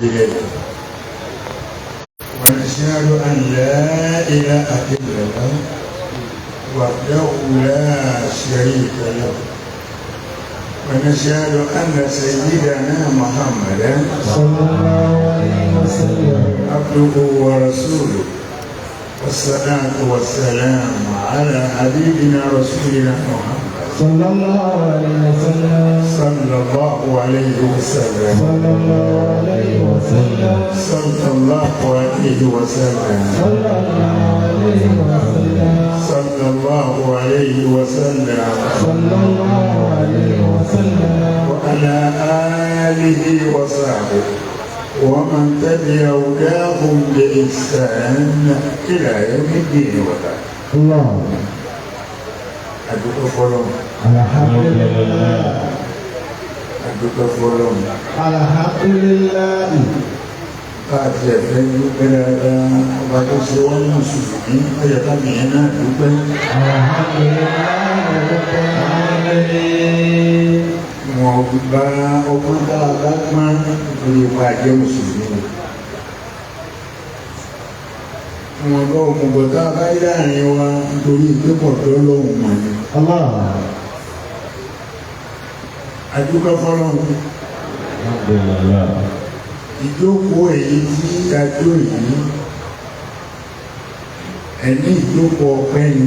إليه ونشهد أن لا إله إلا الله وحده لا شريك له ونشهد أن سيدنا محمدا صلى الله عليه وسلم عبده ورسوله، والصلاة والسلام على حبيبنا رسولنا محمد صلى الله عليه وسلم صلى الله عليه وسلم صلى الله عليه وسلم صلى الله عليه وسلم صلى الله عليه وسلم صلى الله عليه وسلم صلى الله عليه وسلم وعلى آله وصحبه ومن تبع هداهم بإحسان إلى يوم الدين. وبعد، الله adúpẹ́ fọ́lọ́run. الحمد لله. Adúpẹ́ fọ́lọ́run. الحمد لله. Bá a tiẹ̀ fẹ́ dúpẹ́ dáadáa, ọba tó ṣe wọ́n ní mùsùlùmí, ó yẹ ká mìíràn náà dúpẹ́. الحمد لله رب العالمين. Wọn bá ọgbọ́n tá a bá gbọ́n nítorí ipa jẹ́ mùsùlùmí ni. Wọn bá òmùgọ̀ tá a bá yí láàrin wa nítorí ìpépọ̀ tó lóhùn mọ̀ ni. الله. Adúpẹ́ fọ́lọ́run. الحمد لله. Ìjókòó èyí tí a jó yìí, ẹni ìjókòó ọpẹ́ ni.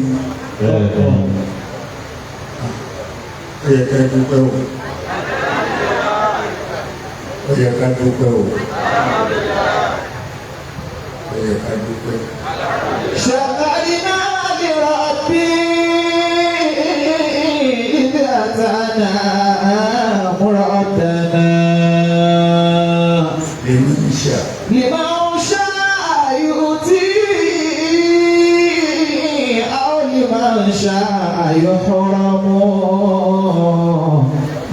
Ó yẹ ká dúpẹ́ o, ó yẹ ká dúpẹ́ o, ó yẹ ká dúpẹ́. شكرنا لربي إذ أتانا مرادنا. Lèmi ń ṣà. لمن شاء يؤتي أو لمن شاء يحرم،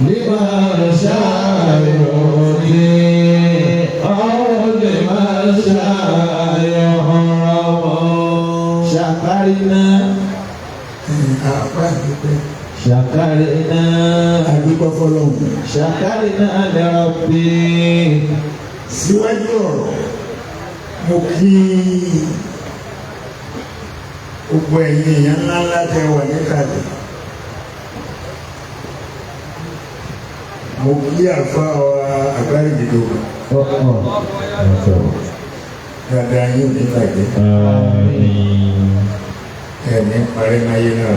لمن شاء يؤتي أو لمن شاء يحرم. شكرنا. Àpá dúpẹ́. شكرنا. Adúpẹ́ fọ́lọ́run. شكرنا لربي. Síwájú ọ̀rọ̀, mo kí gbogbo ẹ̀yin èèyàn ńláńlá tẹ wà níkàlẹ̀. Mo kí àfa wa àgbáríjìdò dáadáa, yóò ní bàjẹ́, ẹ̀mí parí máyé náà.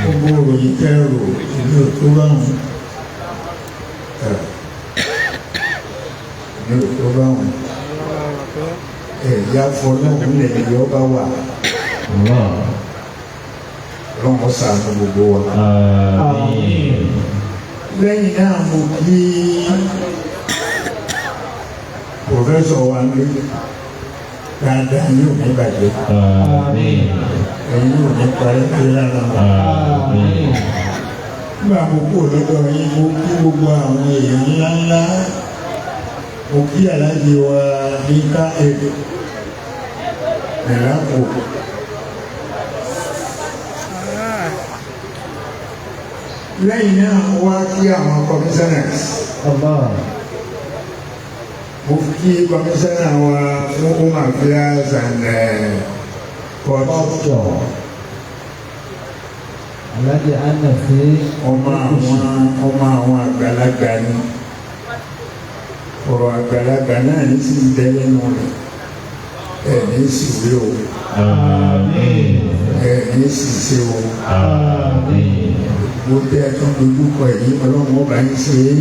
Gbogbo òròyìn tẹ́ rò, ìlú ò tó bá wọn, ìlú ò tó bá wọn. Ẹ̀yà fọlọ́hún lẹ́yìn yọ bá wà lọ́wọ́ ṣàánú gbogbo wa. Lẹ́yìn náà, mo kí professor wa ní dáadáa, yóò ní bàjẹ́, ẹ̀yin yóò ní parí pé lára wa. Nígbà mo kú lọ́dọ̀ yín, mo kí gbogbo àwọn èèyàn ńláńlá. Mo kí aláàjì wa ní ká èdè nìlápò. Lẹ́yìn náà, mo wá kí àwọn commissioners. Mo kí commissioner wa fún home affairs and culture. Alhaji Anafi. Ọmọ àwọn àgbàlagbà ni, ọ̀rọ̀ àgbàlagbà náà ní sì ń bẹ lẹ́nu rẹ̀. Ẹ̀ ní sì wí o, ẹ̀ ní sì ṣe o. Gbogbo tẹ́ ẹ tún dojú kọ èyí, Ọlọ́run ọba ń ṣe é.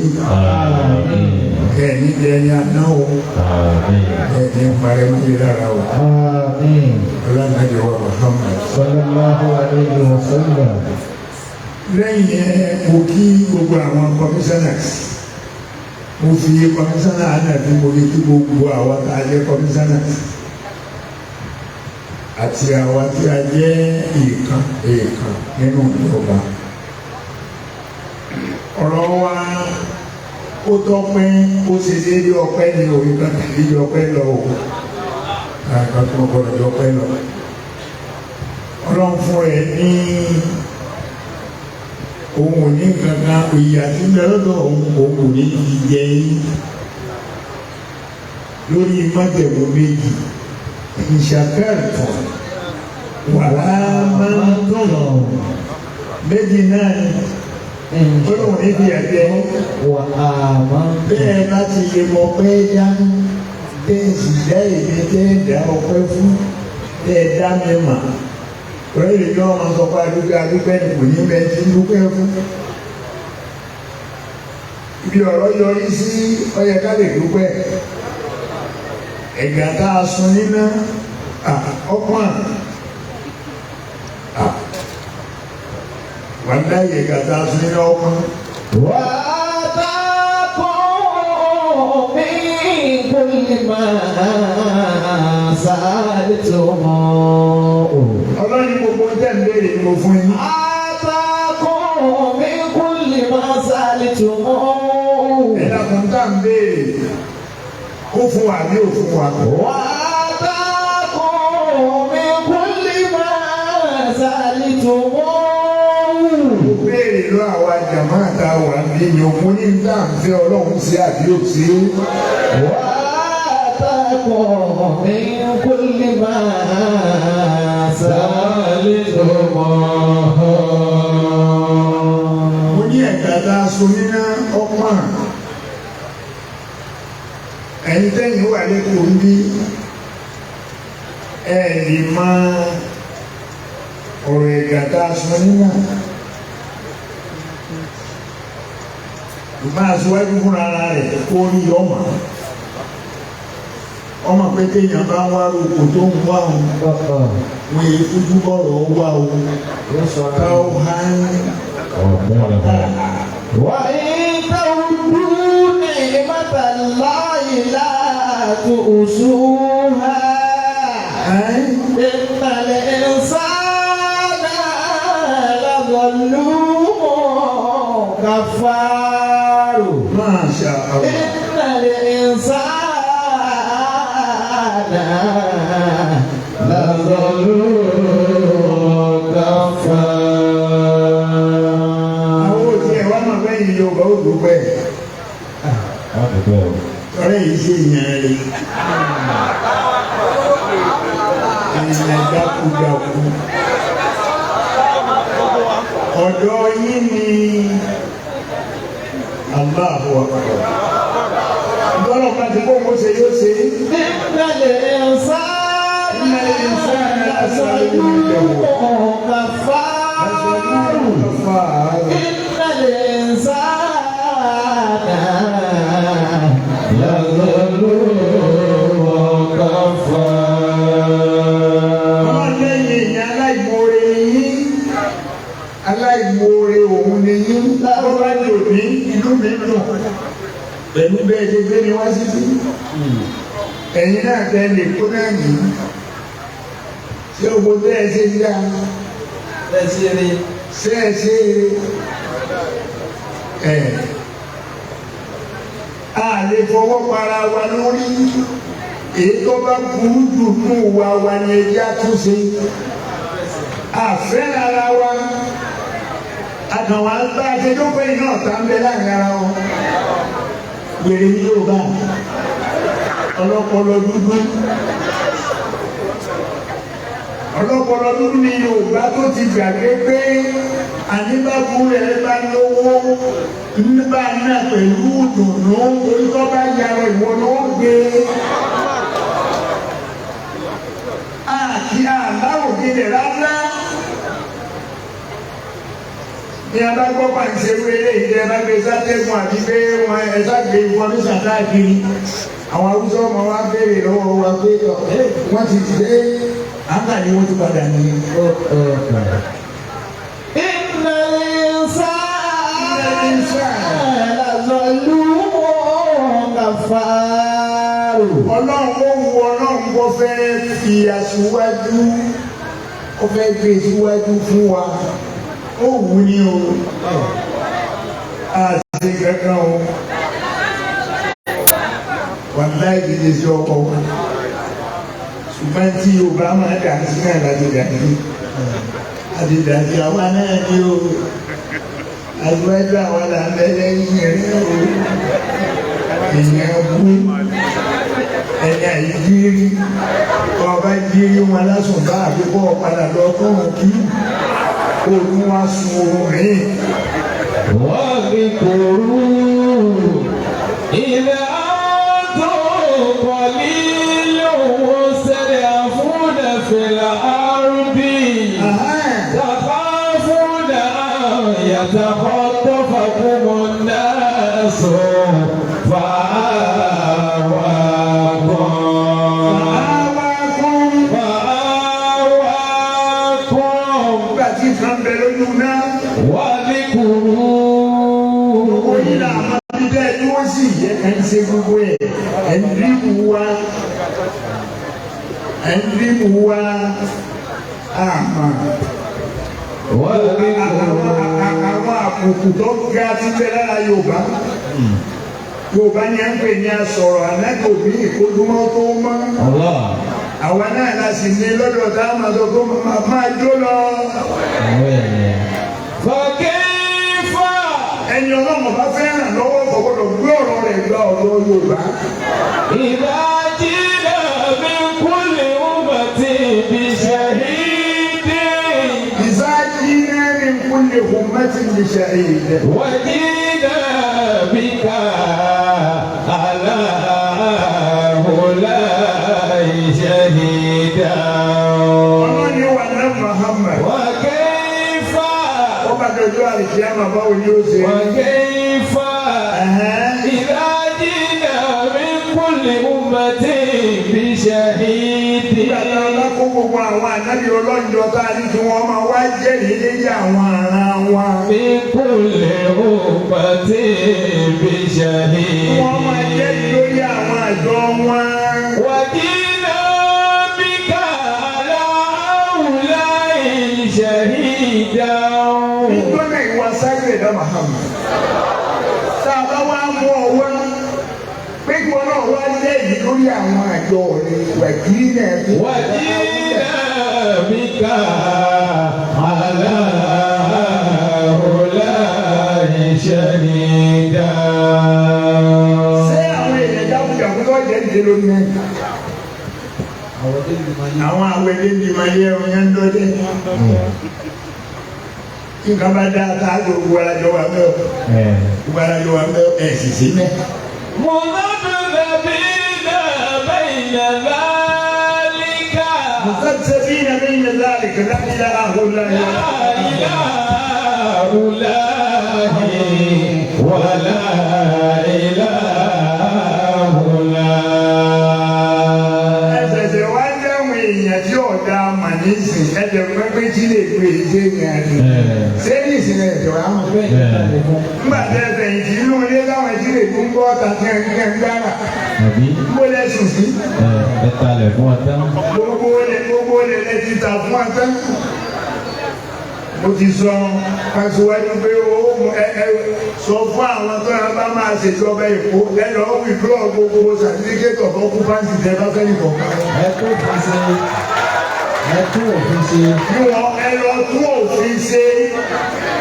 Ẹ̀ ní dẹni àná o, ẹ̀ ní parẹ́ mọ́lẹ́ lára o. Ọlọ́run àjọ wa Muhammad. Sallallahu alayhi wa sallam. Lẹ́yìn ẹ̀, mo kí gbogbo àwọn commissioners. Mo fi commissioner Anabi, mo fi kí gbogbo àwa tá a jẹ́ commissioners àti àwa tí a jẹ́ ìkan èèkàn nínú ìjọba. Ọ̀rọ̀ wa ó tọ́pẹ́, ó ṣe déédéé ọpẹ́ ní òwe kan tàbí ọpẹ́ lọ o, àgbà tó gbọdọ̀ jọ ọpẹ́ lọ. Ọlọ́run fún ẹ ní Òun ò ní kankan ìyà tí ń bẹ lọ́dọ̀ òun, òun ò ní fi jẹ yín lórí májẹ̀mú méjì: إن شكرتم وآمنتم. Méjì náà ni ó lóun ní fi jẹ yín. وآمنتم. Bẹ́ẹ̀ bá ti lè mọ pé dá tẹ́ ẹ sì dá èmi, tẹ́ ẹ dá ọpẹ́ fún, tẹ́ ẹ dá mi mà. Ọ̀rẹ́ ìlú náà máa sọ pé adúgbò adúgbò ẹni kò ní bẹ́ẹ̀ tí ń dúpẹ́ fún. Ibi ọ̀rọ̀ yọrí sí, ó yẹ ká lè dúpẹ́. Ẹ̀gà tá a sun níná ọpọ́n wàláyé, ẹ̀gà tá a sun níná ọpọ́n. وآتاكم من كل ما سألتموه. Ọlọ́ni gbogbo tẹ̀ ń béèrè ni mo fún yín. آتاكم من كل ما سألتموه. Ẹ̀dá kan tá ń béèrè, ó fún wa bí ó fún wa? وآتاكم من كل ما سألتموه. Mo béèrè lọ àwa jàmáà tá a wà bí ni òun ní tá à ń fẹ́, Ọlọ́run sí àbí ò sí? وآتاكم من كل ما سألتموه. Mo ní ẹ̀ka tá a so níná ọpọ́n. Ẹ̀yin tẹ́yìn wà lẹ́kọ̀ọ́ ń bí, ẹ lè máa ọ̀rọ̀ ẹ̀gà tá a so níná. Ìgbà aṣíwájú fúnra ara rẹ̀ kó rí ọmọ. Ọmọ pé téèyàn bá ń wá roko tó ń wá òun, wọ́n yẹ kújú bọ̀rọ̀ wá o. Káwọ́ hán. وإن تعدوا نعمة الله لا تحصوها. إن الإنسان لظلوم كفار. Masha Allah. إن الإنسان لظلوم كفار. Àwọn òtí ẹ̀ wá máa bẹ́yìn Yorùbá ó dúpẹ́. Ọ̀rẹ́ yìí ṣe èèyàn rẹ̀. Èèyàn dákúdákú. Ọ̀dọ̀ yín ni Allahu Akbar. Bọ́lá bá ti kó mo ṣe yóò ṣe. إن الإنسان إن الإنسان لظلوم كفار. إن الإنسان لظلوم كفار. Ọlọ́run lẹ́yìn èèyàn aláìmoore ni yín. Aláìmoore òun ni yín. Bó bá ní òní, inú mi dùn. Pẹ̀lú bẹ́ẹ̀ ṣe gbé mi wá síbí. Ẹ̀yin náà tẹ lè kó náà nìyí. Ṣé owó tẹ́ ẹ ṣe ń dá? Ṣé ẹ ṣe ẹ̀? A lè fọwọ́ para wa lórí. Èyí tó bá burú jù nù wa wa ni ẹjẹ́ àtúnṣe. Àfẹ́ ara wa. Àkànwá bá a ṣe dókòó yìí náà tá ń bẹ láàrin ara wọn. Wèrè ní Yorùbá. Ọlọ́pọlọ dúdú. Ọlọ́pọlọ dúdú ní Yorùbá tó ti gbàgbé pé àníbàbù rẹ̀ bá lówó nígbà náà pẹ̀lú ìdùnnú, orí tó bá yára ìwọ ló ń gbé. Àti àlárògidè rárá. Ní a bá gbọ́ pàǹsẹ̀ wéré ìdẹ́ bá gbé sátẹ́gùn àti pé wọn ẹ ságbé information káàkiri. Àwọn Haúsá ọmọ wa béèrè lọ́wọ́ wa pé wọ́n ti dé àǹkà ni wọ́n ti padà nìyẹn. إن الإنسان لظلوم كفار. Ọlọ́run ó wu Ọlọ́run kó fẹ́ fi aṣíwájú, ó fẹ́ gbé síwájú fún wa, ó wù ní o, àti kankan o, wàláì kìí ṣe ọkọ wa, ṣùgbọ́n tí Yorùbá máa dà sí náà láti dà sí, àti dà sí àwa náà ní o. Aṣíwájú àwọn là ń bẹ lẹ́yìn rẹ̀ o. Èèyàn bú ẹni àìjírí ọba jírí wọn lásùn bá àbíkọ́ padà lọ kọ́run kí òun wá sun oorun rìn. واذكروا إذا أنتم قليل مستضعفون في الأرض تخافون أن يتخطفكم الناس فآواكم Àwa kún فآواكم nígbà tí nǹkan bẹ lójú náà. واذكروا Gbogbo yìí là máa fi bẹ́ẹ̀ tí wọ́n sì yẹ ẹ̀ ń ṣe gbogbo ẹ̀ ẹ̀ ń dìbò wa ẹ̀ ń dìbò wa àmà. واذكروا Àwọn àbùkù tó ga ti bẹ lára Yorùbá. Yorùbá ni à ń pè ní asọ̀rọ̀ anágòbí ìkójúmọ́ tó mọ́. الله Àwa náà la sì ní lọ́dọ̀ tá a máa sọ pé máa jó lọ. فكيف Ẹni ọlọ́mọ bá fẹ́ràn lọ́wọ́ kò gbọ́dọ̀ gbé ọ̀rọ̀ rẹ̀ gba ọ̀dọ̀ Yorùbá. إذا جئنا من كل أمة بشهيد إذا جئنا من كل أمة بشهيد وجئنا بك على هؤلاء شهيدا Ọlọ́ni wà ní Muhammad. وكيف Ó bá dojú àlìkíyàmà báwo ni ó ṣe. وكيف إذا جئنا من كل أمة بشهيد Nígbà tá a bá kó gbogbo àwọn ànábì ọlọ́njọ́ tá a ní kí wọ́n máa wá jẹ́rìí lérí àwọn ará wọn. من كل أمة Kí wọ́n máa jẹ́rìí بشهيد lórí àwọn àjọ wọn. وجئنا بك على هؤلاء شهيدا Nígbọ́nà ìwà sáré ẹ̀dá Muhammad. Tá a bá wá mú ọ wá, pé kí wọn náà wá jẹ́rìí lórí àwọn àjọ rẹ̀ wẹ̀kí náà fi. وجئنا بك على هؤلاء شهيدا Ṣé àwọn èèyàn jákujàku tó jẹ́ ìdílé lónìí náà? Àwọn àwẹ̀lé ní ma yẹ ẹ̀rọ yẹn ń dọ́dẹ́. Tí nǹkan bá dá tá a gbogbo alájọ wa mẹ́ o. Gbogbo alájọ wa mẹ́ o. Ẹ̀ sì sí mẹ́. مذبذبين بين ذلك مذبذبين بين ذلك لا إلى هؤلاء لا إلى هؤلاء ولا إلى هؤلاء. Ẹsẹ̀sẹ̀ wá dáhùn èèyàn tí ọ̀dà mà nísìn ẹ̀jẹ̀ pẹ́pẹ́ tí lè pè é ṣé ní àná. Ṣé ní ìsìn ẹ̀jẹ̀ wá mọ̀? Nígbà tẹ́ ẹ fẹ̀yìntì inú ilé láwọn tí lè tún gbọ́ ta tí ẹ ń kẹ́ ń gbára. Àbí Mo lẹ sùn sí. ẹ talẹ̀ fún wa tán. Gbogbo olè lẹ ti ta fún wa tán. Mo ti sọ aṣíwájú pé ó ẹ ẹ sọ fún àwọn tó yà bá máa ṣèjọba Èkó ẹ lọ withdraw gbogbo certificate of occupancy tẹ bá fẹ́ nìkan. Ẹ tó òfin ṣe. Ẹ tó òfin ṣe. Bí wọn ẹ lọ tún òfin ṣe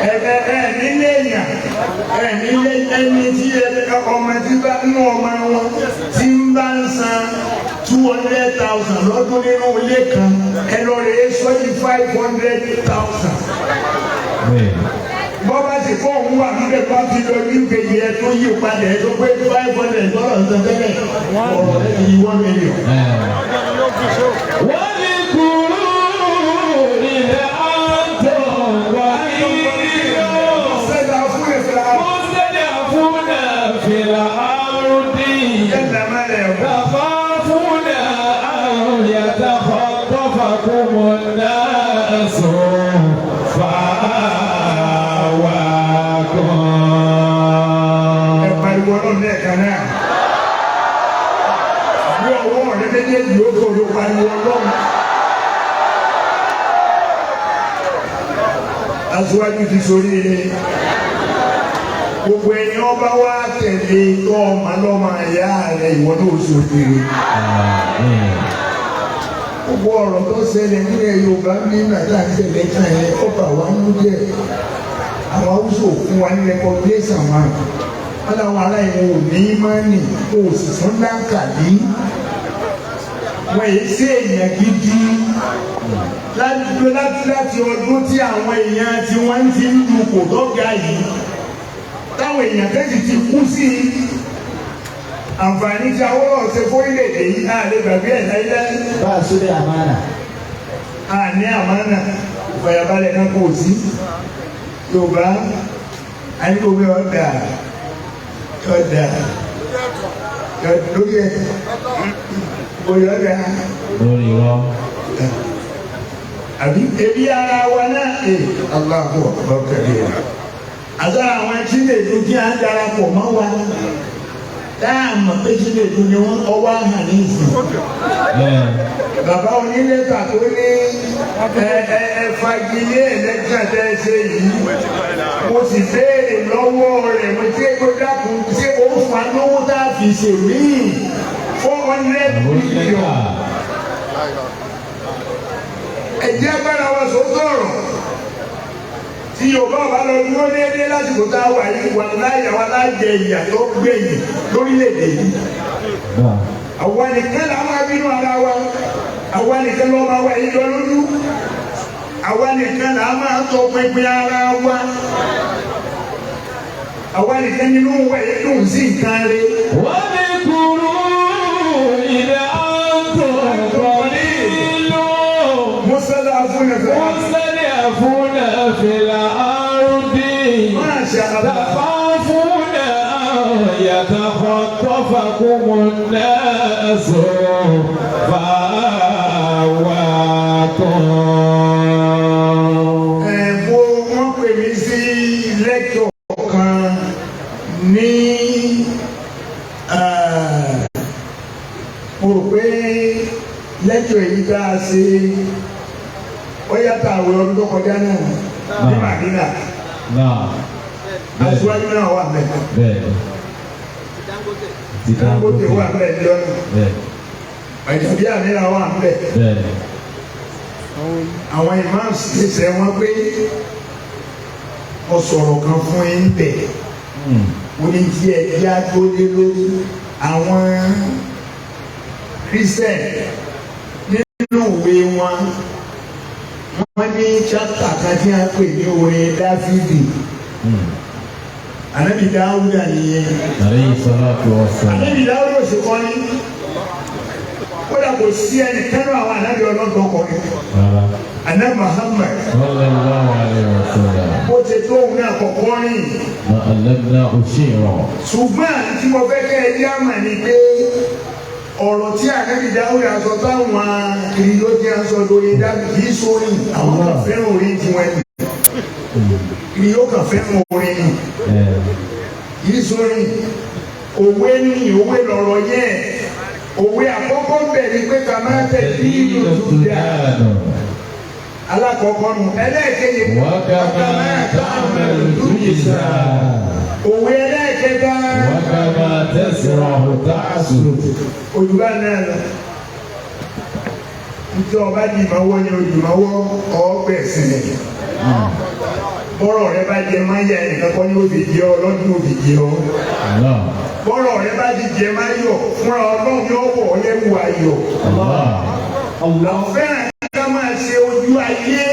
ẹ ẹ nílé èèyàn ẹ nílé ẹni tí ẹ ọmọ tí bá nú ọmọ wọn tí ń bá ń san 200,000 lọ́dún nínú ilé kan ẹ lọ rèé sọ di 500,000. Bọ́bá sì fọ́ òun wà níbẹ̀ bá fi lọ ní ìkejì ẹ tó yí padà ẹ tó pé 500 dọ́là ń san tẹ́lẹ̀ ọ̀rọ̀ ẹ ti yí 1 million. واذكروا إذ أنتم قليل Sẹ́dá fún ìfẹ́ مستضعفون في الأرض Yẹ́nà má lẹ̀ wọ́n. تخافون أن يتخطفكم الناس فآواكم Ẹ pariwo ọlọ́run lẹ́ẹ̀kan náà. Bí ọwọ́ rẹ méjèèjì ó kò ló pariwo ọlọ́run. Aṣíwájú ti sórí ire. Gbogbo ẹni ọba wa tẹ̀lé tọ́ ọmọ lọ́mọ ẹ̀yà rẹ̀ ìwọ náà sórí ire. Gbogbo ọ̀rọ̀ tó ṣẹlẹ̀ nílẹ̀ Yorùbá ní nàìjíríà ń ṣẹlẹ̀ kan yẹn ó bà wá nú jẹ́. Àwọn Haúsá ò fún wa ní recognition wọn. Wọ́n láwọn aláìní ò ní mọ́nì, kò sì fún dáńkàlí. Wọ́n yìí sí èèyàn gidi láti ọdún tí àwọn èèyàn tí wọ́n ti ń dupò lọ́gàá yìí, táwọn èèyàn kẹ́sì ti kú sí i. Àǹfààní tí Awólọ́wọ̀ ṣe fórílẹ̀-èdè yìí á lè gbàgbé ẹ̀ láíláí. Ba su da amana. A ní àmánà, ìfàyàbalẹ̀ kan kò sí. Yorùbá ayélujára ọ̀dà ọ̀dà lórí ẹ̀ bóyá ọ̀dà Lórí wọn. Àbí ebi ara wa náà ẹ̀ Allahu akbar kabira. Àti àwọn tí lè dùn kí á darapọ̀ mọ́ wa táà mọ̀ pé tí lè dùn ni wọ́n ọwọ́ àhàn ní ìsìn. Bàbá onílẹ̀ta tó ní ẹ ẹ ẹ fagilé election tẹ́ ẹ ṣe yìí, mo sì béèrè lọ́wọ́ rẹ̀, mo ṣe kó dákun, ṣé ó fa lówó tá a fi ṣe míì 400 billion? Ẹ̀jẹ̀ agbára wa sọ sọ̀rọ̀ tí Yorùbá bá lọ dúró déédéé lásìkò tá a wà yìí, wà láyà wa lájẹ ìyà tó gbẹ̀yìn lórílẹ̀‐èdè yìí. Àwa nìkan là máa bínú ara wa, àwa nìkan ló máa wà yìí lọ lójú, àwa nìkan là máa tọ pinpin ara wa, àwa nìkan nínú wa yìí dùn sí nǹkan rẹ̀. واذكروا إذ أنتم قليل مستضعفون مستضعفون في الأرض ما شاء الله. تخافون أن يتخطفكم الناس فآواكم. Ẹ mo wọ́n pè mí sí lecture kan ní mo rò pé lecture yìí tá a ṣe ó yàtọ̀ àwẹ̀ ọdún tó kọjá náà ní Madina. Aṣíwájú náà wà mẹ́. Bẹ́ẹ̀ ti Dangote wà mẹ́ lọ́nà. Bẹ́ẹ̀. Àjàbí àmìlà wà mẹ́. Bẹ́ẹ̀. Àwọn imams ṣẹṣẹ wọn pé mo sọ̀rọ̀ kan fún yín bẹ̀. Mo ní tí ẹ yá tó lé lórí àwọn Christian nínú ìwé wọn, wọ́n ní chapter kan tí a pè ní orin Dáfídì. Ànábì Dáúdà nìyẹn. عليه الصلاة والسلام. Ànábì Dáúdà ò sì kọrin. Kódà kò sí ẹnì kánú àwọn ànábì ọlọ́dọ̀ kọrin. Rárá. Ànábì Muhammad صلى الله عليه وسلم. bó ṣe tó òun náà kọ̀kọ́ rìn. ما ألفنا شعرا. Ṣùgbọ́n tí mo fẹ́ kẹ́ ẹ yá mà ní pé ọ̀rọ̀ tí Ànábì Dáúdà sọ táwọn kiri ló ti ń sọ lórí Dábì kì í sórí, àwọn kan fẹ́ràn orin tiwọn ni, kiri yóò kàn fẹ́ràn orin ni, kì í sórí. Òwe ní òwe lọ̀rọ̀ yẹn. Òwe àkọ́kọ́ bẹ̀ ni pé ká máa tẹ̀ bí ìlú tó dáa, alákọ̀ọ́kọ́ nù. Ẹlẹ́ẹ̀kejì, وكما تعمل تجزى. Òwe ẹlẹ́ẹ̀kẹta, وكما تزرع تحصد. Òjùbá náà lọ. Nítorí ọba dìmọ́wọ́ ni ojúmọ́wọ́ ọgbẹ̀sìn. Bọ́rọ̀ rẹ bá jẹ máa yẹ, ẹnìkan kọ́ ní òbí jẹ ọ lọ́dún òbí jẹ ọ. الله. Bọ́rọ̀ rẹ bá ti jẹ máa yọ fúnra, Ọlọ́run yóò wọ̀ ọ́ lẹ́wù ayọ̀. الله. Àwọn fẹ́ràn ká máa ṣe ojú ayé,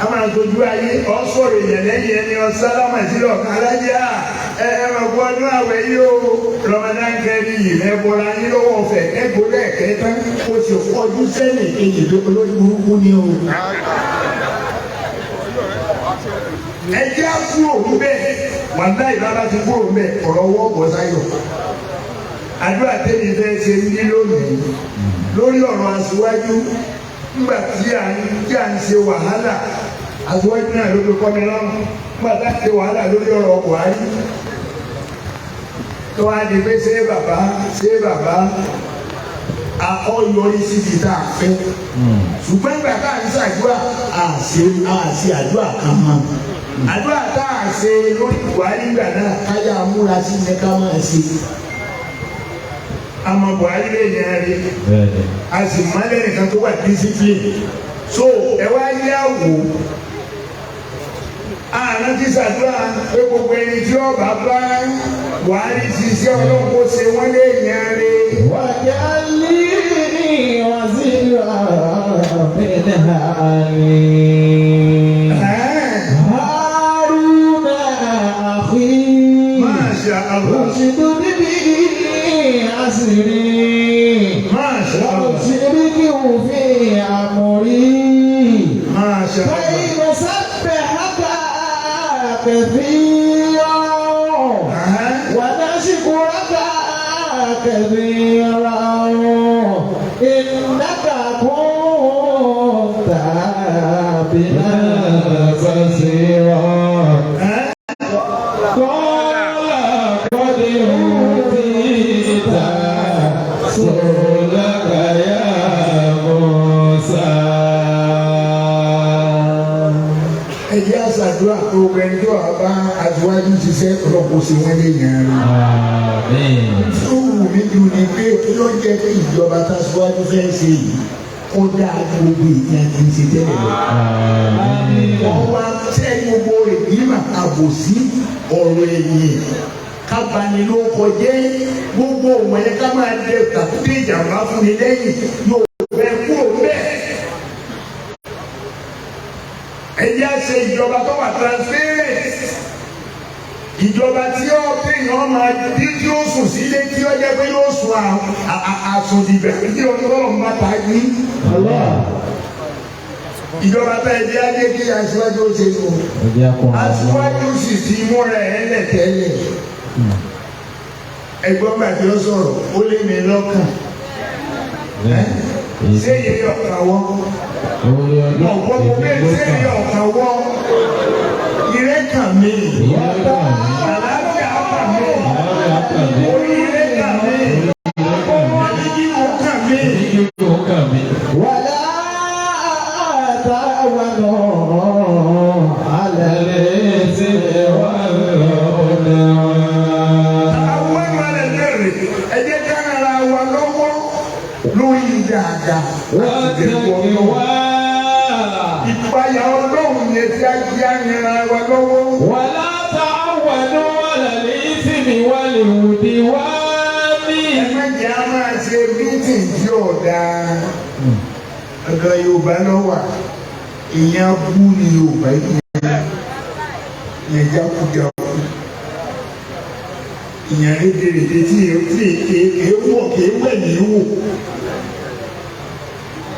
ká máa ṣojú ayé. Ọ sọ̀rọ̀ èèyàn lẹ́yìn ẹni, ọ sálámà sílẹ̀ ọ̀kan, alájà ẹ ẹ máa gbọ́ ọdún àwẹ̀ yìí o, Ramadan Kareem, ẹ bọ̀rọ̀ ayé lọ́wọ́ ọ̀fẹ́ ẹ gbọ́dọ̀ ẹ̀kẹ́ tán, o sì kọjú sẹ́nì kejì lórí. Burúkú ni o. Ẹ jẹ́ á kúrò níbẹ̀. Wàláhì, bàbá ti kúrò níbẹ̀, ọ̀rọ̀ ọwọ́ bọ̀ sáyọ̀. Àdúrà tẹ́mi fẹ́ ṣe ní lónìí lórí ọ̀rọ̀ aṣíwájú, nígbà tí à ń ṣe wàhálà, aṣíwájú náà ló fi kọ́ mi lọ́rùn. Nígbà tí à ń ṣe wàhálà lórí ọ̀rọ̀ Buhari, tó wá di pé ṣé bàbá, ṣé bàbá ọ yọrí síbi tá a fẹ́, ṣùgbọ́n nígbà tá à ń ṣàdúrà, àṣe àdúrà kan mọ́. Àdúrà tá a ṣe lórí Buhari gbà náà, káyà múra sí ní ká máa ṣe. Àmọ́ Buhari lè yẹn rí, a sì mọ́lẹ̀ nìkan tó wà discipline. So ẹ wá yá wò. Àná ti ṣàdúrà pé gbogbo ẹni tí ó bá bá Buhari ṣiṣẹ́, Ọlọ́run kó ṣe wọ́n lé yẹn rí. واجعل لي وزيرا من أهلي هارون أخي Masha Allah. اشدد به أزري Masha Allah. وأشركه في أمري Masha Allah. كي نسبحك كثيرا ونشكرك كثيرا إنك كنت بنا بصيرا. قال قد أوتيت سؤلك يا موسى. Ẹ jẹ́ á ṣàdúrà tó ẹni tó wà bá aṣíwájú ṣiṣẹ́, Ọlọ́run kó ṣe wọ́n lé yẹn rí. Àmín. Tó wù mí jù ni pé kí ló jẹ́ kí ìjọba tàṣíwájú fẹ́ ṣe yìí kó dáa ju gbogbo ìyẹn ti ṣe tẹ́lẹ̀ lọ. Àmín. Wọ́n wá tẹ́ gbogbo ìgbìmọ̀ àbòsí, ọ̀rọ̀ ẹ̀yìn, kábani ló kọjẹ́, gbogbo òun ẹ̀yẹ ká máa dẹ tàkúté ìjàmbá fún ni lẹ́yìn yóò fẹ́ kúrò bẹ́ẹ̀. Ẹ jẹ́ á ṣe ìjọba tó wà transparent, ìjọba tí ó téèyàn máa bí tí ó sùn sílé, tí ó jẹ́ pé yóò sùn àsùndìbẹ̀ tí Ọlọ́run bá ta yín. Ìjọba tá ẹ jẹ́ ajé kí aṣíwájú ó ṣe nù. Ẹ jẹ́ akọrin. Aṣíwájú sì ti múra ẹ̀ lẹ̀ tẹ́lẹ̀. Ẹ̀gbọ́n gbàgbé ó sọ̀rọ̀, ó lé mi lọ́kàn. Ṣé èyí ọ̀kan wọ́n? Orí ọdún. Ọ̀pọ̀ mo bẹ́ẹ̀, ṣé èyí ọ̀kan wọ́n? Ire kàn mí. Àlàáfíà kàn mí. Oríire kàn mí. Àdídìbò kàn mí. ولا تعاونوا على الإثم والعدوان. Àwọn ìmọ̀lẹ̀ bẹ̀rẹ̀, ẹ jẹ́ ká ara wa lọ́wọ́ lórí dáadáa àti ìbẹ̀rù Ọlọ́run. Ìpayà Ọlọ́run yẹn tí a jẹ́ àyànra wa lọ́wọ́. ولا تعاونوا على الإثم والعدوان. Ẹ má jẹ́ a máa ṣe meeting tí ò dáa. Ọ̀dọ̀ Yorùbá ló wà. Ìyẹn bú ni Yorùbá yẹn. Ìyẹn jákujàku. Ìyẹn rédèrèdè tí èé wọ̀ kì í wẹ̀ ní wò.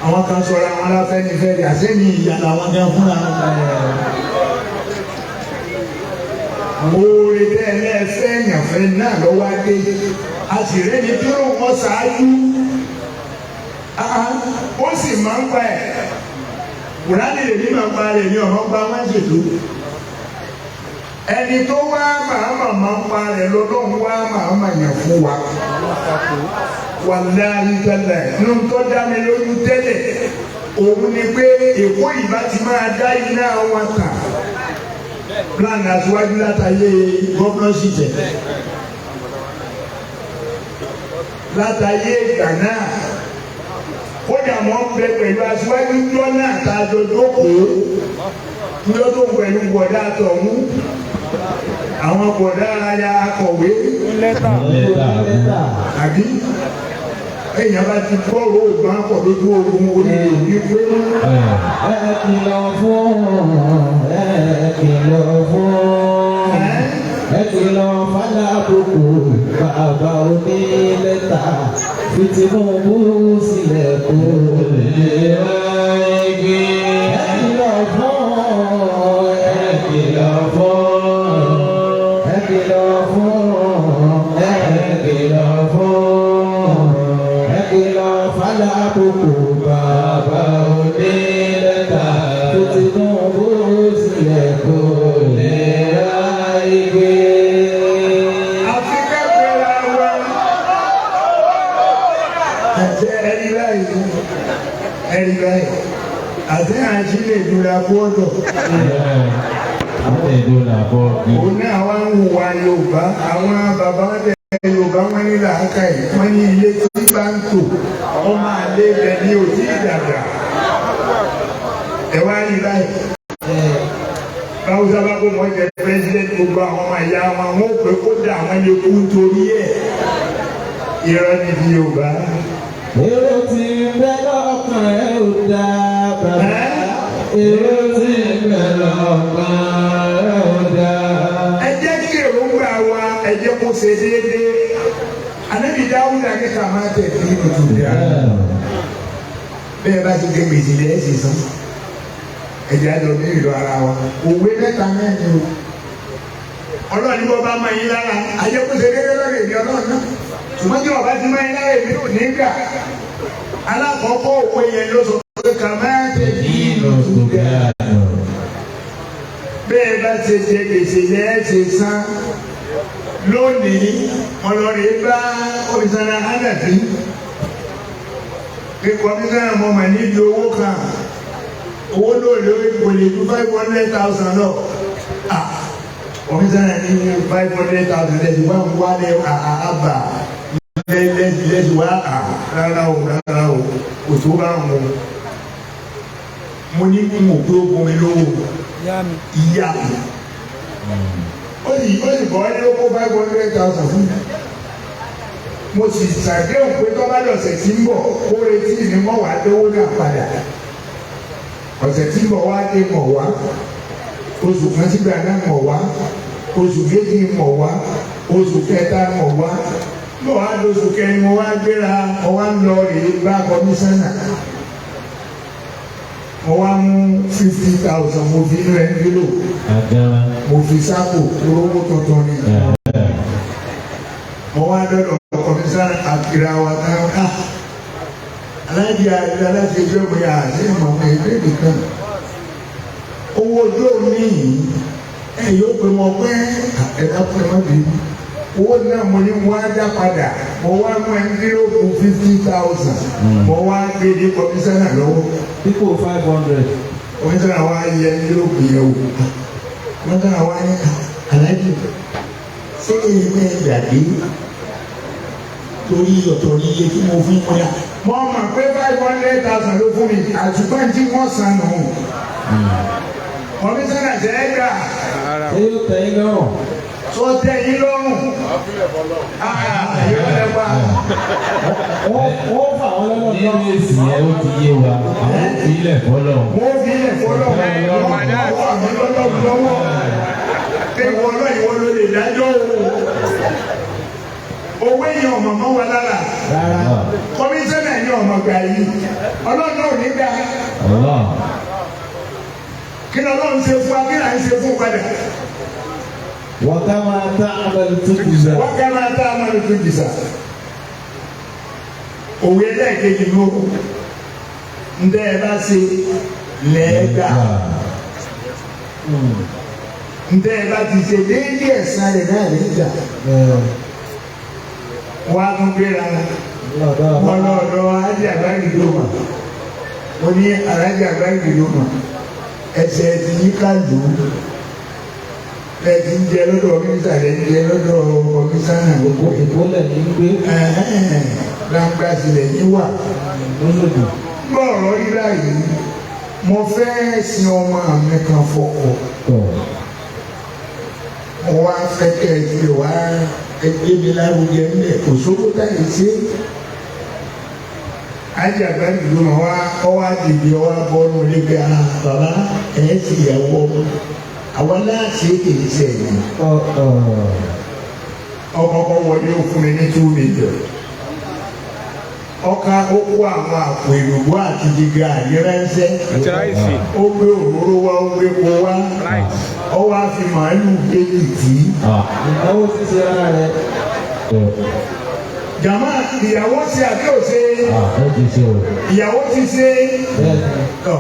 Àwọn kan sọ̀rọ̀ àwọn aláfẹ́nifẹ́re, àṣẹ́ni ìyá làwọn gan fúnra wọn. Oore bẹ́ẹ̀ lẹ́ẹ̀fẹ́ yànfẹ́ náà lọ́wọ́ adé. A sì rẹ́ni tó ló wọ́n ṣáájú. Ó sì máa ń pa ẹ̀. Kùránì lèmi máa ń pa rẹ̀ ní ọ̀rọ̀ pa wọ́n ṣètò. Ẹni tó wá màámà máa ń pa rẹ̀ lọ́dọ̀ọ́n wá màámà yàn fún wa. Wàláhí tẹ́lẹ̀ nínú tó dá mi lójú tẹ́lẹ̀ òun ni pé Èkó ìbá ti máa dá iná wọn tà. Plan aṣíwájú látàyè governorship ẹ̀. Látàyè ìgbà náà, kódà mọ́ ń bẹ pẹ̀lú aṣíwájú jọ́ náà tá a jọ jókòó níjọ́ tó ń pẹ̀lú bọ̀dá àtọ̀hún, àwọn bọ̀dá aya akọ̀wé àbí èèyàn bá ti gbọ́rọ̀ òògùn akọ̀ lójú ogun orí òní pé. Ẹ kìlọ̀ fún, ẹ kìlọ̀ fún, ẹ kìlọ̀ fálábùkù bàbá onílẹ̀ta fi Tinubu sílẹ̀ kó lè ráyè. Ẹ kìlọ̀ fún, ẹ kìlọ̀ fún, ẹ kìlọ̀ fún, ẹ kìlọ̀ fún, ẹ kìlọ̀ fálábùkù bàbá onílẹ̀ta fi Tinubu sílẹ̀ kó lè ráyè. Àfi kẹ́kọ̀ọ́ wa àti ẹni báyìí, ẹni báyìí àti àti lè dúra gbọ́dọ̀. Òun náà wá ń hùwà Yorùbá. Àwọn bàbá tẹ Yorùbá wọn ní làákàyè, wọn ní ilé tí bá ń tò, ọmọ àlè rẹ ní òtí ìdàgbà. Ẹ wá rí báyìí, báwùsá bá ló wọ́n jẹ president, gbogbo àwọn ọmọ ìyá wọn, wọn ò pé kódà àwọn lè kú nítorí ẹ̀. Irọ́ ni ti Yorùbá. Èrò tí ń bẹ lọ́kàn ẹ̀ ò dáa bàbá. Èrò tí ń bẹ lọ́kàn ẹ̀ ò dáa. Ẹ jẹ́ kí èròǹgbà wa, ẹ jẹ́ kó ṣe déédéé. Ànábì Dáúdà ní ká máa tẹ̀ sí inú tùdí àná. Bẹ́ẹ̀ bá ti dé gbèsè lẹ́ẹ̀ sì san. Ẹ jẹ́ àjọ ní ìlú ara wa. Òwe mẹ́ta náà ni o. Ọlọ́run ní bọ́ bá máa yín lára. Ayé kó ṣe déédéé lọ́dọ̀ èmi Ọlọ́run náà. Ṣùgbọ́n tí ọba ti máa yín lára, èmi ò ní gbà. Alákọ̀ọ́kọ́ òwe yẹn ló sọ pé ká máa tẹ̀ sí inú tùdí àná. Bẹ́ẹ̀ bá ṣe jẹ gbèsè lẹ́ẹ̀ ṣe san. Lónìí, ọlọ́rin bá Komisanna Hanafi pé, "Komisanna, mo mà níbi owó kan, owó lóòlò kò lè ju 500,000 lọ." Ah, komisanna ní 500,000 lẹ́sìn wá ń wálé àbà lẹ́sìn wá à? Rárá o, rárá o, kò tó bá ń wọ. Mo ní kí mo gbé ogun mi lówó ìyá mi. Ó sì bọ́ ní ó kó 500,000 fún mi. Mo sì ṣàdéhùn pé tó bá dọ̀sẹ̀ tí ń bọ̀, kó retí mi mọ́ wàá dówó náà padà. Ọ̀sẹ̀ tí ń bọ̀ wá dé, mọ̀ wá. Oṣù kan sígbà náà, mọ̀ wá. Oṣù kejì, mọ̀ wá. Oṣù kẹta, mọ̀ wá. Bọ̀ wá lóṣù kẹrin, mo wá gbéra, mo wá ń lọ rèé bá kọmíṣánná. Mo wá mú 50,000, mo fi inú envelope, mo fi sápò, olówó tuntun ni. Mo wá dọ́dọ̀ kọmíṣánná, àkìrà wa náà ká aláàjì àti aláṣẹ ìjọba yà sí ìmọ̀ ọmọ ẹgbẹ́ nìkan. Owó ojú òní yìí ẹ yóò pé mo pé ẹ̀dá fún ẹ má bínú. Owó náà mo ní wọ́n á dá padà. Mo wá mú envelope 50,000, mo wá gbé ní kọmíṣánná lọ́wọ́. Dípò 500. Kọmíṣánná wa yẹ envelope yẹn wò. Kọmíṣánná wa ní, "Aláàjì, ṣé èyí náà gbàgbé torí ọ̀tọ̀ ní iye tí mo fi ń múra?" Mo mọ̀ pé 500,000 ló fún mi, àtùpà tí wọ́n san nù. Kọmíṣánná, ṣe é gbà? Ṣé yóò tẹ́ yín lọ́rùn? Tó tẹ́ yín lọ́rùn? Yóò lẹ pa. Wọ́n fà wọ́n lọ́nà. Nínú èsì yẹn, ó ti yé wa, àwọn ò fi ilẹ̀ fọlọ́. Wọ́n fi ilẹ̀ fọlọ́, wọ́n wà mí lọ́lọ́ lọ́wọ́. Pé ìwọ náà, ìwọ ló lè dájọ́ o. Owó èèyàn ọmọ mọ́ wa lára. Rárá. Kọmíṣánná yẹn ọmọ gbà yìí. Ọlọ́run náà ò ní gbà. Allah. Kí ni Ọlọ́run ṣe fún wa? Kí ni à ń ṣe fún padà? وكما تعمل تجزى. Wọ́n ká máa tá a máa lè tó jìsà. Òwe ẹlẹ́ẹ̀kejì ló ntẹ́ ẹ bá ṣe lẹ́ẹ̀gbà. Ntẹ́ ẹ bá ti ṣe, déédéé ẹ̀san rẹ̀ náà nígbà. Wọ́n á tún gbéra wọn lọ́dọ̀ ajé àgbáyé ló mà. Mo ní, "Alájẹ àgbáyé ló mà, ẹsẹ̀ ti yí ká lù ú. Ẹ ti ń jẹ lọ́dọ̀ mínísítà, lẹ́ ń jẹ lọ́dọ̀ kọmíṣánná gbogbo." Ìkólẹ̀ ní gbé. Gbangba sílẹ̀ yín wà. Lóṣòdì. Bọ́ ọ̀rọ̀ rí báyìí, mo fẹ́ sin ọmọ mi kan fọkọ. Mo wá fẹ́ kẹ́ ẹ ti wá ẹgbẹ́ mi lárugẹ ńlẹ̀, kò sówó táyì sí. Ajagba ìlú ma wá ọwá dìde, ọwá bọ́ọ̀nù níbi ara bàbá ẹ̀ sì yàwó ọmọ àwọn aláàṣẹ kìí ṣe ẹ̀yìn. Ọkọ̀ọ̀kọ̀ wọlé, ó fún mi ní 2 million. Ọkà ó kó àwọn àpò èrògbó àti gíga àyẹrẹsẹ. Àti rice. Ó gbé òróró wá, ó gbé epo wá. Rice. Ó wá fi màálù méjì tì í. Ìnáwó ṣíṣe ara rẹ̀. Jàmá, ìyàwó ṣe àbí ò ṣe? Ó ti ṣe o. Ìyàwó ti ṣe. Bẹ́ẹ̀ ni. Tọ,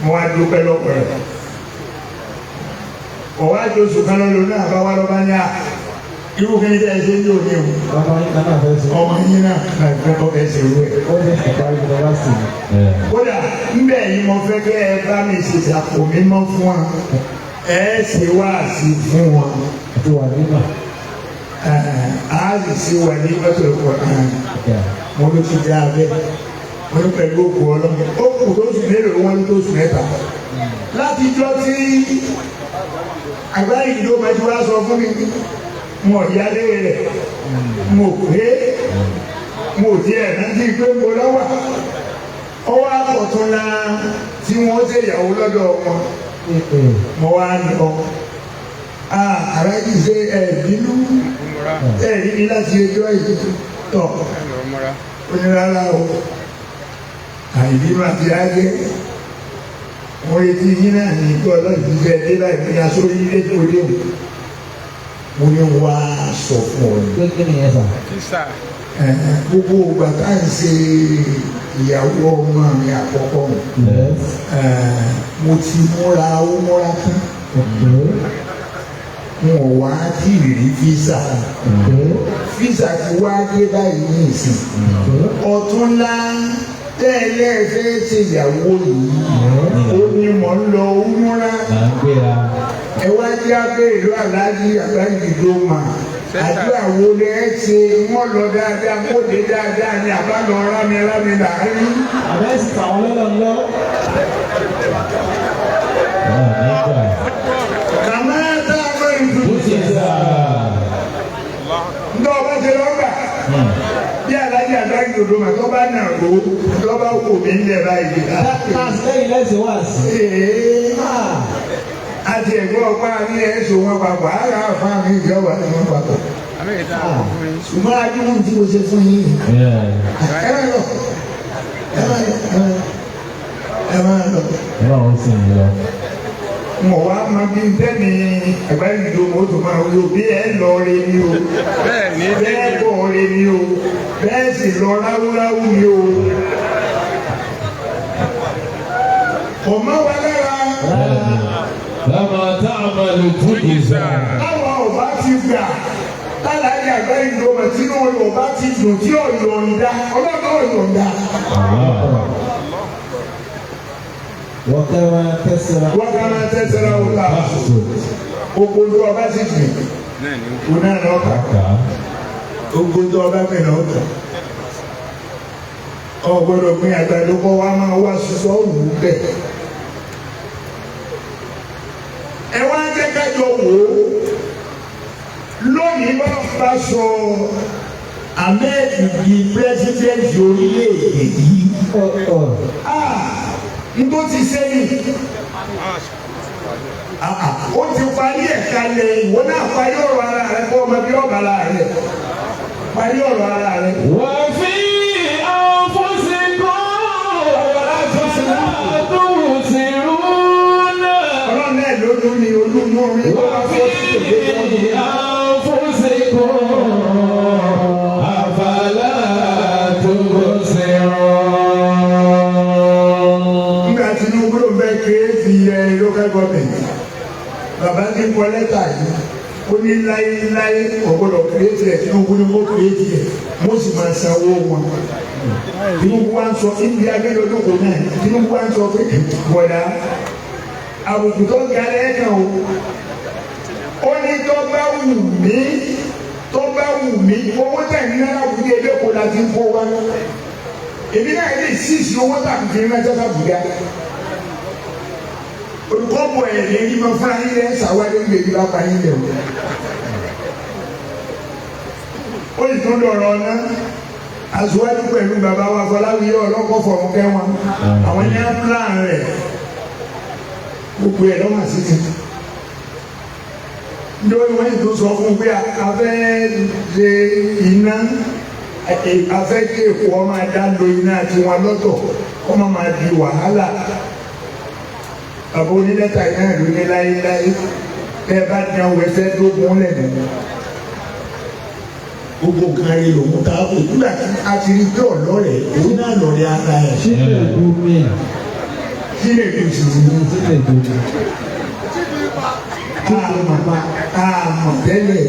mo wá dúpẹ́ lọ́pọ̀ rẹ̀. Ọ̀wá àjọṣù kan lọ́lọ́ náà bá wá lọ́ba ní à irú kí ni tẹ́ ẹ ṣe ní òní o. Ọmọ yín kan náà fẹ́ ṣe. Ọmọ yín náà náà fẹ́ kọ́ fẹ́ ṣe irú ẹ̀. Ó ní ìparí yunifásitì. Kódà ńbẹ yìí, mo fẹ́ kẹ́ ẹ bá mi ṣe ṣàpò mímọ́ fún wa, ẹ ṣe wáàsí fún wọn. Àti wà nígbà. Ẹ á sì ṣe wà ní mọ́tò ẹ̀kọ́. Mo ló ti dá abẹ́ mo ní pẹ̀lú òkú ọlọ́mọ. Ó kù tó sùn mélòó? Wọn ní tó sùn 3 láti jọ tí Àgbáyé ìdó máa ti wá sọ fún mi, mo yálé rẹ̀, mo pé mo tiẹ̀ rántí pé mo lọ́wà. Ọwọ́ àpọ̀túnla tí wọ́n ṣe ìyàwó lọ́dọ̀ wọn, mo wá lọ. Àràjì ṣe ẹ̀ bínú, ẹ̀ rí mi láti ẹjọ́ yìí tọ̀. Ó ní rárá o, àìbínú àti ajé. Mo retí yín náà ní ikú ọlọ́run ti fẹ́ dé láì fi aṣọ ilé tó dé o. Mo ní wá sọ fún ọ ní. Pé kí nìyẹn sà? Gbogbo ìgbà tá à ń ṣe ìyàwó ọmọ mi àkọ́kọ́ mi, Yes. mo ti múra ó múra tán. Okay. N ò wá tí ì rí visa. Okay. Visa ti wá dé báyìí ní ìsìn. Okay. Ọ̀túnla tẹ́lẹ̀ fẹ́ ṣe ìyàwó yìí, ó ní mò ń lọ ó múra. Là ń gbéra. Ẹ wá jẹ́ abẹ́ ìlú aláàjì àbáyé ló mà. Àdúrà wo lẹ ẹ ṣe wọ́n lọ dáadáa kó dé dáadáa ni àbá lọ rámirámi là á rí. Àbẹ́ sì tàwọn lọ́lọ́ lọ. Wọ́n nígbà. Kàmá tá a bá ìlú. Bó ti sà. Ntọ́ ọba ṣe lọ́gbà. Bí aláàjì àbáyé ló mà tó bá nà ló tó bá wò mí ń lẹ̀ báyìí. Táàsì lẹ́yìn lẹ́sìn wá sí. Ee àti ẹ̀gbọ́n ọ̀pá ní ẹ̀sùn wọn papọ̀ ara àfa mi ìjọba ni wọn papọ̀. Ṣùgbọ́n adúmọ̀ tí mo ṣe fún yín. Ẹ máa lọ. Ẹ máa lọ. Ẹ máa lọ. Ọlọ́run sì ń lọ. Mo wá máa bí tẹ́mi àgbáyé mo tó máa wí o bí ẹ lọ rí ni o. Bẹ́ẹ̀ bọ̀ rí ni o. Bẹ́ẹ̀ sì lọ ráúráú ni o. Ọmọ wa lára. Lama ta'malu tujza. Táwọn ọba ti gbà tálàyé àgbáyé ìjọba tí wọn ọba ti dùn tí ọ̀yọ̀ǹda ọlọ́dọ̀ ọ̀yọ̀ǹda. Wọ́n kẹ́ wọn tẹ̀síra. Wọ́n ká máa tẹ́sẹ̀rẹ̀ ọ̀la gbogbo tó ọba sì gbìn òun náà lọ kà gbogbo tó ọba gbìn lọ kà. Ọ gbọ́dọ̀ gbìn àgbàdo kọ́ wa máa wá sọ́ọ̀ wù bẹ́ẹ̀. Ẹ wá jẹ́ kájọ wò ó lónìí bá bá sọ Ahmed di pírẹsidẹ́ǹtì orílẹ̀-èdè yìí. N tó ti ṣe ni ó ti parí ẹ̀ kalẹ̀ ìwọ náà parí ọ̀rọ̀ ara rẹ kó ọmọ bí ọ̀bà la rẹ parí ọ̀rọ̀ ara rẹ. Wa fi anfusikum afala tubsirun. Ọlọ́run náà ló dún ní olúmọ orí tó bá fọ́ sí òde tó ń bọ̀. Anfusikum afala tubsirun. Nígbà Tinubu ló ń bẹ kéré ti yẹ local government, bàbá ní kọ lẹ́tà yìí, ó ní láéláé ọ̀gbọ́dọ̀ kéré tiẹ̀, Tinubu ní kó kéré tiẹ̀, mo sì máa sanwó wọn. Tinubu wa ń sọ ibi agbẹ́dọ́dọ́kọ̀ náà, Tinubu wa ń sọ pé bọ̀dá àbùkù tó ga lẹ́ẹ̀kan o. Ó ní tó bá wù mí, tó bá wù mí, owó tẹ̀ ní náírà kúndé ẹgbẹ́ kó la ti ń kó wa. Èmi náà lè sísì owó tàbí fi ránṣẹ́ sàbùdá. Olùkọ́ bọ̀ ẹ̀ lè rí ma fúnra yín lẹ́ sàwárí ń bèbí bá pa yín lẹ̀ o. Ó sì tún dọ̀rọ̀ ọ̀nà. Aṣíwájú pẹ̀lú bàbá wa Fọláwíyọ ọlọ́kọ̀ fọ̀mù kẹ́wọn. Àwọn ní á plan rẹ̀. Gbogbo ẹ̀ lọ́mà sí ti. Nítorí wọ́n yìí tó sọ fún un pé a fẹ́ ṣe iná, a fẹ́ kí Èkó ọmọ adá lo iná tiwọn lọ́tọ̀, kọ́ máa ma di wàhálà. Bàbá onílẹ́tà iná ìlú ní láéláé, bẹ́ẹ̀ bá dán wẹ fẹ́ dógún lẹ́nu. Gbogbo nǹkan rí lòun ká kó nígbà tí a ti rí pé ọ̀lọ́rẹ̀ òun náà lọ̀rẹ́ ara ẹ̀. Sílẹ̀ gumi. Sílẹ̀ gumi. Sílẹ̀ gumi. Àmọ̀ tẹ́lẹ̀.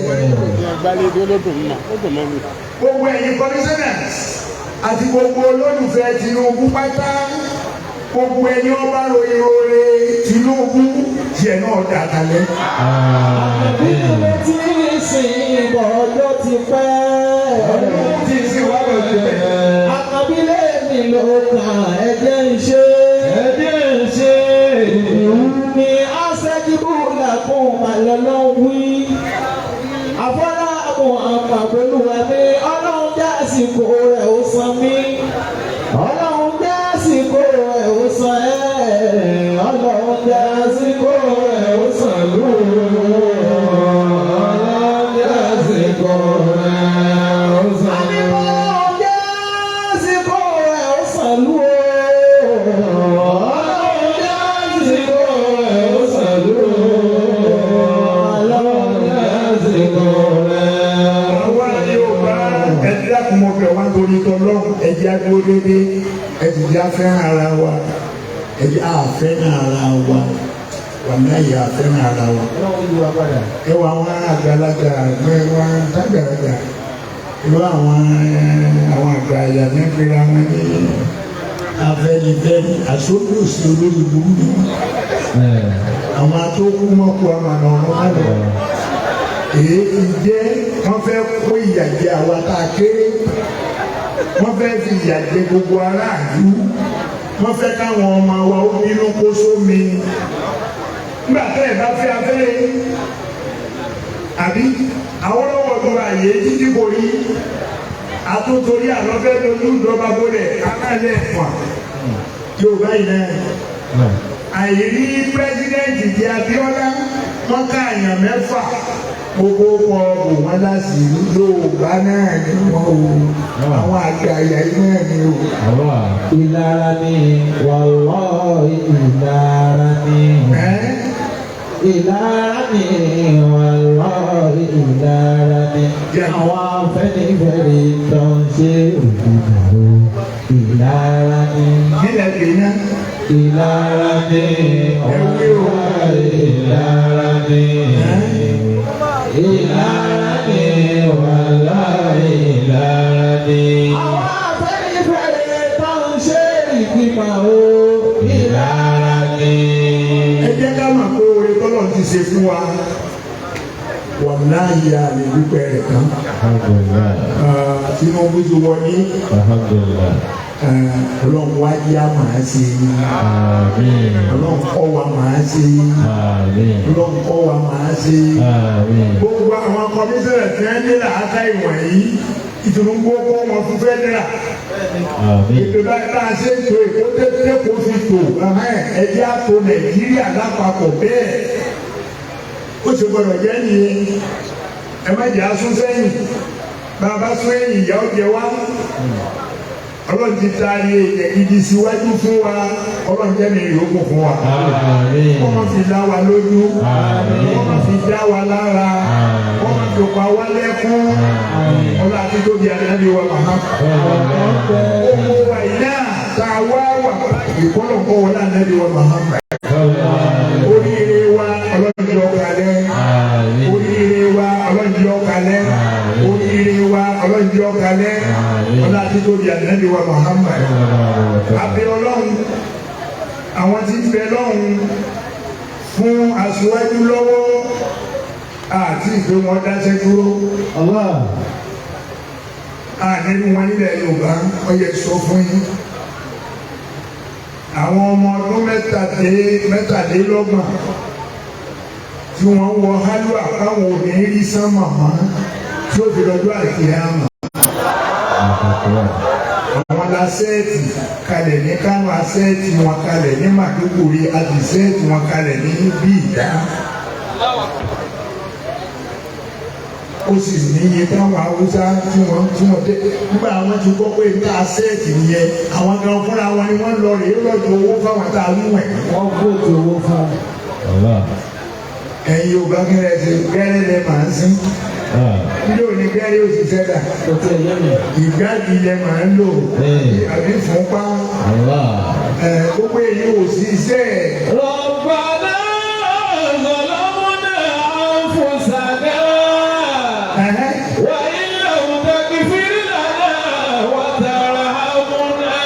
Gbogbo ẹ̀yin commissioners àti gbogbo olólùfẹ́ Tinubu pátá, gbogbo ẹni ọba ròyìn rore Tinubu tiẹ̀ náà dà kalẹ̀. Àbílẹ̀ tí ń sìn bọ̀ ọjọ́ ti pẹ́. Ọdún tí ń sìn wá bọ̀ ti pẹ́. Àkàbílẹ̀ mi ló kàn ẹ̀jẹ̀ ń ṣe. Ẹ̀jẹ̀ ń ṣe. Ìwú ni aṣẹ́jíbù làkún mọ̀ pẹ̀lú wa ní ọlọ́run já àsìkò rẹ̀ ó san mí. Ọlọ́run já àsìkò rẹ̀ ó san ẹ́. Ọlọ́run já àsìkò rẹ̀ ó san lù. Ọlọ́run jẹ́ àsìkò rẹ̀ ó sàn Àní lù. ọlọ́run já àsìkò rẹ̀ ó san lù o. Ọlọ́run jẹ́ àsìkò rẹ̀ ó sàn lù. Ọlọ́run jẹ́ àsìkò rẹ̀. Àwa Yorùbá ẹdí àkùnmọ̀fẹ́ wa torí tọ́lọ́run ẹjẹ́ agbó dédé ẹtì jẹ́ afẹ́ràn ara wa ẹjẹ́ àfẹ́ràn ara wa wàláyé àfẹ́ràn ara wa. Ọlọ́run yí wa padà. Ẹ wọ àwọn àgbàlagbà àgbẹ̀ wọn dàgbàlagbà irú àwọn àwọn àgbà àyà ní pera wọn ní Afẹ́nifẹ́re àsopọ̀sí olórí burú ni wọn. Àwọn atókù mọ́kù àmàlà ọ̀run má lọ. Èyí ti jẹ́ wọ́n fẹ́ kó ìyà jẹ àwa tá a kéré. Wọ́n fẹ́ fi ìyà jẹ gbogbo aráàlú. Wọ́n fẹ́ káwọn ọmọ wa ó bínú kó sómi. Nígbà tẹ́ ẹ̀ bá fẹ́ afẹ́rẹ́ àbí Awólọ́wọ̀ tó ra yé títí kò rí àtúntorí àlọ́fẹ́ dojú ìjọba bolẹ̀ kálẹ̀ ẹ̀fà Yorùbá yìí náà àìrí pírẹsidẹ́ǹtì di Abíọ́lá wọ́n ká àyàn mẹ́fà gbogbo kọ bò wọ́n láṣìírí Yorùbá náà ni wọ́n o àwọn àgbà àyà yìí náà ni o. Ìlara ni wàlọ́ọ̀ ìlara ni. Ẹ́ Ìlara ni wàlọ́ọ̀ ìlara ni. Àwọn Afẹ́nifẹ́re tó ń ṣe òdìdàrú. Ìlara ni. Nílẹ̀ gbẹ̀yìn Ìlara ni wàlọ́ọ̀ ìlara ni. Ìlara ni wàlọ́ọ̀ ìlara ni. Àwọn Afẹ́nifẹ́re tó ń ṣe ìgbìmọ̀ o. Ìlara ni. Ẹ jẹ́ ká mọ̀ pé oore tọ́lọ̀ ti ṣe fún wa wàláhì a lè dúpẹ́ rẹ̀ tán. Alhamdulillah. Tinubu ti wọlé Alhamdulillah. Ọlọ́run wá yá màá ṣe Àmín. Ọlọ́run kọ́ wa màá ṣe Àmín. Ọlọ́run kọ́ wa màá ṣe. Àmín. Gbogbo àwọn kọmíṣánná tí wọ́n ní làákà ìwọ̀n yìí Tinubu kó wọn fún fẹ́dẹ́rà. Àmín. Ètò bá a ṣe ń to Èkó tètè kó fi tò ẹjẹ́ àtò Nàìjíríà lápapọ̀ bẹ́ẹ̀ ó sì gbọdọ̀ jẹ́ nìyẹn ẹ má jẹ́ asún sẹ́yìn bàbá sún ẹ̀yìn ìyá ó jẹ wá Ọlọ́run ti ta ayé ilẹ̀ gidi síwájú fún wa Ọlọ́run jẹ́ mi ìyókù fún wa Àmín. wọ́n má fi dá wa lójú Àmín. wọ́n má fi dá wa lára wọ́n má fi pa wá lẹ́kún Ọlọ́run àti tóbi àdébí wa màmá gbogbo wa yìí náà tá a wá wà báyìí kọ́lọ̀ kọ́ wọlé ànábì wa Muhammad oríire wa Ọlọ́run jọ kalẹ̀ Àmín. oríire wa Ọlọ́run jọ kalẹ̀ oríire wa Ọlọ́run jọ kalẹ̀ Ọlọ́run àti tóbi ànábì wa Muhammad abẹ́ Ọlọ́run àwọn tí ń bẹ lọ́hùn fún aṣíwájú lọ́wọ́ àti ìgbé wọn dáṣẹ́ dúró Allah. Ànínú wọn nílẹ̀ Yorùbá ó yẹ sọ fún yín àwọn ọmọ ọdún 33 tí wọ́n wọ hálùwà káwọn ò ní rí sánmà mọ́ tí ó fi lọ́jọ́ àkíyàmà àwọn la sẹ́ẹ̀tì kalẹ̀ ní Kánò asẹ́ẹ̀tì wọn kalẹ̀ ní Màdúgùrí àti sẹ́ẹ̀tì wọn kalẹ̀ ní Bíìdá ó sì níye táwọn Haúsá tí wọ́n dé nígbà àwọn ti gbọ́ pé ní asẹ́ẹ̀tì nìyẹn àwọn gan fúnra wọn ni wọ́n lọ rèé lọ́jọ́ owó fáwọn tá a mú ẹ̀. Wọ́n gbòòtò owó fún un. Allah. Ẹ̀yin Yorùbá kẹrẹ ti gẹ́rẹ́ lẹ màá ń sín ndé òní gẹ́rẹ́ òṣìṣẹ́ dà Kò tiẹ̀ yé mi. ìgbàdí lẹ màá ń lò àbí fúnpá Allah. ẹ̀ gbogbo èyí ò sí iṣẹ́ ẹ̀. ربنا ظلمنا أنفسنا Ẹ̀hẹ́. وإن لم تغفر لنا وترحمنا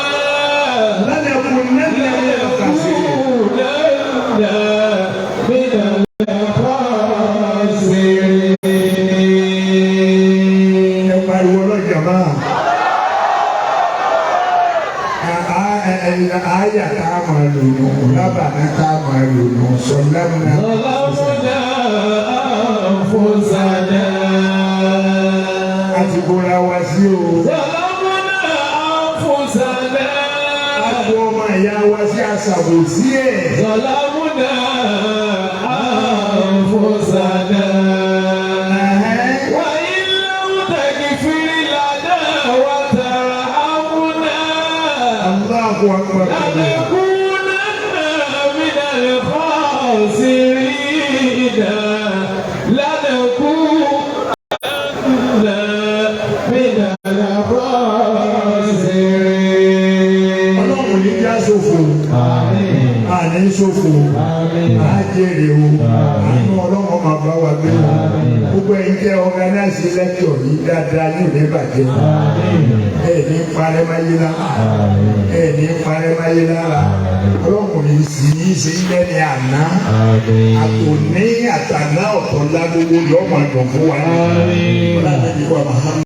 لنكونن من الخاسرين. لنكونن من الخاسرين. Ẹ pariwo lọ́jà máa. Àyà tá a máa lò nù, lábàánà tá a máa lò nù, sọ̀lámùnà. ظلمنا أنفسنا. A ti kóra wa sí o. ظلمنا أنفسنا. A kó ọmọ ìyá wa sí àṣàbò sí ẹ̀. ظلمنا أنفسنا. وإن لم تغفر لنا وترحمنا Allahu akbar. لنكونن من الخاسرين. لنكونن من الخاسرين. Ọlọ́run ní já ṣòfò. Àní ṣòfò. Á jèrè o. Àánú Ọlọ́run máa bá wa gbé o. Gbogbo ẹ̀yin jẹ́ organize lecture yìí dáadáa yóò ní bàjẹ́. Ẹ ní parẹ́ máyé lára. Ẹ ní parẹ́ máyé lára. Ọlọ́run ní sì í ṣe ń lẹ́ni àná. Àtòní àtàná ọ̀tọ̀ lágbogbo yóò máa dùn fún wa. Ọlọ́run ní wà Muhammad.